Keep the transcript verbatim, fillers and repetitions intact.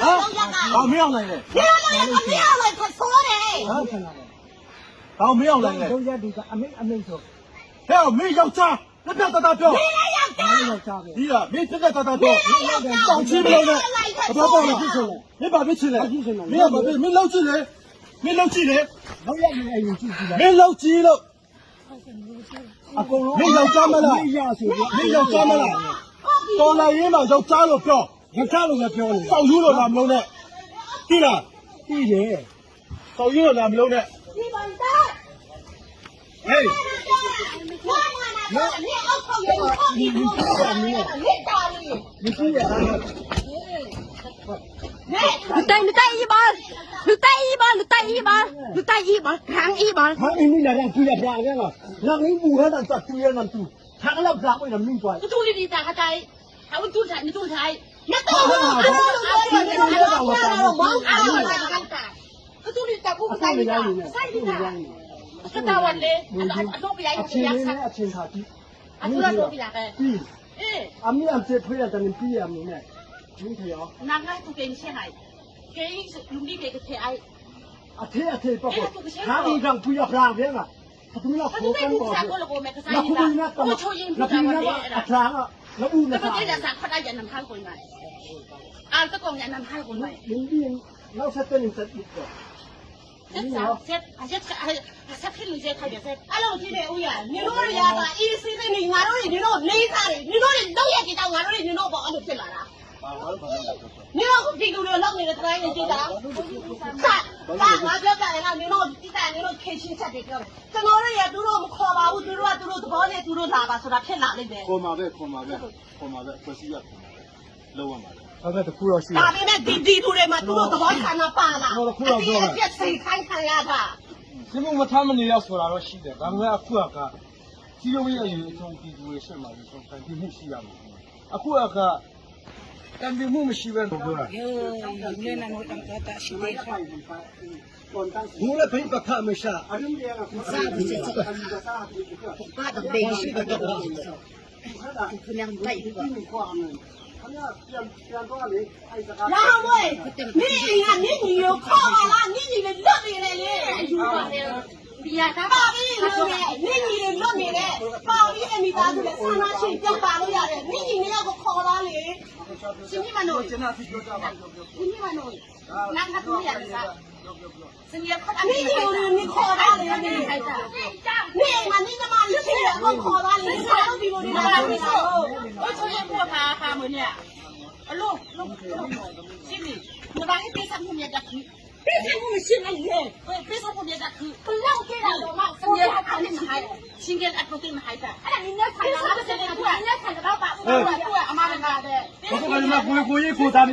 ဟမ်။ ဘာမင်းအောင်လှိုင်လဲ။ မင်းအောင်လှိုင်က မင်းအောင်လှိုင်ကဆိုးတယ်။ ဟမ်။ ဘာမင်းအောင်လှိုင်လဲ။ လုပ်ရပ်တွေကအမိန့်အမိန့်ဆို။ ဟဲ့ မင်းယောက်ျား ပြတ်ပြတ်သားသားပြော။ မင်းလည်းယောက်ျား။ မင်းလည်းယောက်ျားပဲ။ ဒီက မင်းပြတ်ပြတ်သားသားပြော။ မင်းလည်းယောက်ျား။ တောင်ချီမလို့နဲ့။ မင်းလည်းယောက်ျား။ ဘာပြောလဲ။ မင်းဘာဖြစ်ချင်လဲ။ မင်းကဘာဖြစ်။ မင်းလောက်ကြည့်လေ။ မင်းလောက်ကြည့်လေ။ လုပ်ရပ်တွေအရင်ကြည့်ကြည့်လိုက်။ မင်းလောက်ကြည့်လို့။ အကုန်လုံး မင်းယောက်ျားမလား။ မင်းရဆိုပြီး မင်းယောက်ျားမလား။ တော်လှန်ရေးမှာယောက်ျားလို့ပြော။ ယောက်ျားလို့ပဲပြောနေ။ စောက်ယူလို့လာမလို့နဲ့။ သိလား။ သိတယ်။ စောက်ယူလို့လာမလို့နဲ့။ ဟေး။ မင်းအောက်ခေါက်ရေကို မင်းတားမင်း။ မင်းတားမင်း။ လူတိုက် လူတိုက်အီးပါ။ လူတိုက်အီးပါ။ လူတိုက်အီးပါ။ လူတိုက်အီးပါ။ ရန်အီးပါ။ ဟာ အင်း မင်းလာရန်သူရပြားရန်လား။ နမင်းဘူးဟဲတာတူရန်တူ။ ထားကလပ်ဒါကိုနမင်းသွား။ တူလီဒီတာခတိုင်း။ ဟာ တူထိုင် တူထိုင်။ မတော်ဘူး။ အလိုလိုပြောနေတယ်။ အလိုလိုပြောနေတယ်။ တူလီတာဘူးကတိုင်းတာ။ တူလီတာဘူးကတိုင်းတာ။ ဆိုင်တာ။ ကတားဝတ်လေ။ အတော့ပြရည် အချင်းချင်းနဲ့အချင်းခါကြည့်။ အတူတူပြရတယ်။ ပြီး။ အေး။ အမီးအမ်ကျေးဖွေးရတနင်္ပီးရမင်းနဲ့။ မင်းထရော။ နာငါသူကင်းရှင်းလိုက်။ ကင်းလူမီးကင်းကထဲးအိုက်။ အထေးအထေးပေါ့။ ဟာဒီကံပူရပြားပြန်လာ။ ဖတ်မီးလာခိုးကန်ပေါ်။ လခုမီးနာတမ။ လခုမီးနာအပြားက။ လဘူးနစာ။ တကယ်စာခတ်အယနမ်ဟန်ကိုနိုင်။ အာတကောင်ယနမ်ဟန်ကိုနိုင်။ မင်းဒီနောက်ဆက်တဲ့နေဆက်ပြီးတော့။ ဆက်ဆက်ဆက်ဆက်ဆက်ဖြစ်လို့ဆက်ထိုင်တယ်ဆက်။ အဲ့လိုကြည့်နေဦးရ။ နင်တို့တွေကပါ အေးဆေးတဲ့နေ ငါတို့တွေ နင်တို့လေးစားတယ်။ နင်တို့တွေလုပ်ရတဲ့ကြောင့် ငါတို့တွေ နင်တို့ပေါ်အဲ့လိုဖြစ်လာတာ။ နင်တို့ဒီလူတွေလုပ်နေတဲ့ တိုင်းနေကြည့်တာ။ စတာငါပြောပြရင်တော့ နင်တို့ကြည့်တာ နင်တို့ ဖြေရှင်းချက်တွေပြောတယ်။ ကျွန်တော်တို့တွေက သူတို့မခေါ်ပါဘူး။ သူတို့က သူတို့သဘောနဲ့ သူတို့လာပါဆိုတာ ဖြစ်လာလိမ့်မယ်။ ခေါ်မှာပဲ ခေါ်မှာပဲ ခေါ်မှာပဲ။ အဖွဲ့အစည်းက ခေါ်မှာပဲ။ လုပ်ရမှာပဲ။ ဒါပေမဲ့ တစ်ခုတော့ရှိတယ်။ ဒါပေမဲ့ ဒီ ဒီလူတွေမှာ သူတို့သဘောဆန္ဒပါလား။ ကျွန်တော်တစ်ခုတော့ပြောမယ်။ အပြစ် အပြစ်စိတ်ခိုင်းခံရတာ။ စစ်မှုမထမ်းမနေရဆိုတာတော့ရှိတယ်။ ဒါပေမဲ့ အခုက စည်းရုံးရေးအရည်အချင်း ပြည်သူတွေရှေ့မှာ ရင်ဆိုင်တိုင်ပင်မှုရှိရမယ်။ အခုက တိုင်ပင်မှုမရှိဘဲ ပြောတာ။ ဘူးလည်း ပဋိပက္ခမရှာ။ ဘာတပင်ရှိတော့ ခုနကဘိုက် လာဝဲ မင်းအိမ်က နင့်ညီကိုခေါ်ပါလား။ နင့်ညီလည်းလွတ်နေတယ်လေ။ ယူပါလေ။ ဘီယာသားပါပြီလို့လေ။ နင့်ညီလည်းလွတ်နေတယ်။ ပါပြီ။ အမိသားစုလည်း ဆန္ဒရှိရင် ပြန်ပါလို့ရတယ်။ နင့်ညီနှစ်ယောက်ကို ခေါ်ပါလေ။ ရှင်မင်းမနော်။ ရှင်မင်းမနော်။ နားခတ်လို့ရတယ်လား။ ရှင်ရခတ်။ နင့်ညီကိုလည်း နင်ခေါ်ပါလေ။ နင့်အိမ်မှာ နင့်ညီမလေးရှိတယ်။ အကုန်ခေါ်ပါလေ။ နင်တို့ဒီလိုနေလာတာ။ အုပ်ချုပ်ရေးအဖွဲ့ပါပါမနေရ။ အလိုလိုရှင်းနေ။ နဘာဟိပေးဆက်မှုမြတ်တခု။ ပေးဆက်မှုမရှိဘူးလေ။ ပေးဆက်မှုမြတ်တခု။ ဘယ်လောက်ပေးတာတော့မှ စနေအပ်နဲ့မဟိုက်။ ရှင်ကယ်အပ်လို့မဟိုက်တာ။ အဲ့ဒါနည်းနဲ့ဆိုင်တာလား။ စနေကနည်းနဲ့ဆိုင်တော့ပါဘူး။ အမရကတဲ့။ ကိုယ်ကိုယ်ကိုယ်ကိုယ်ကိုယ်သား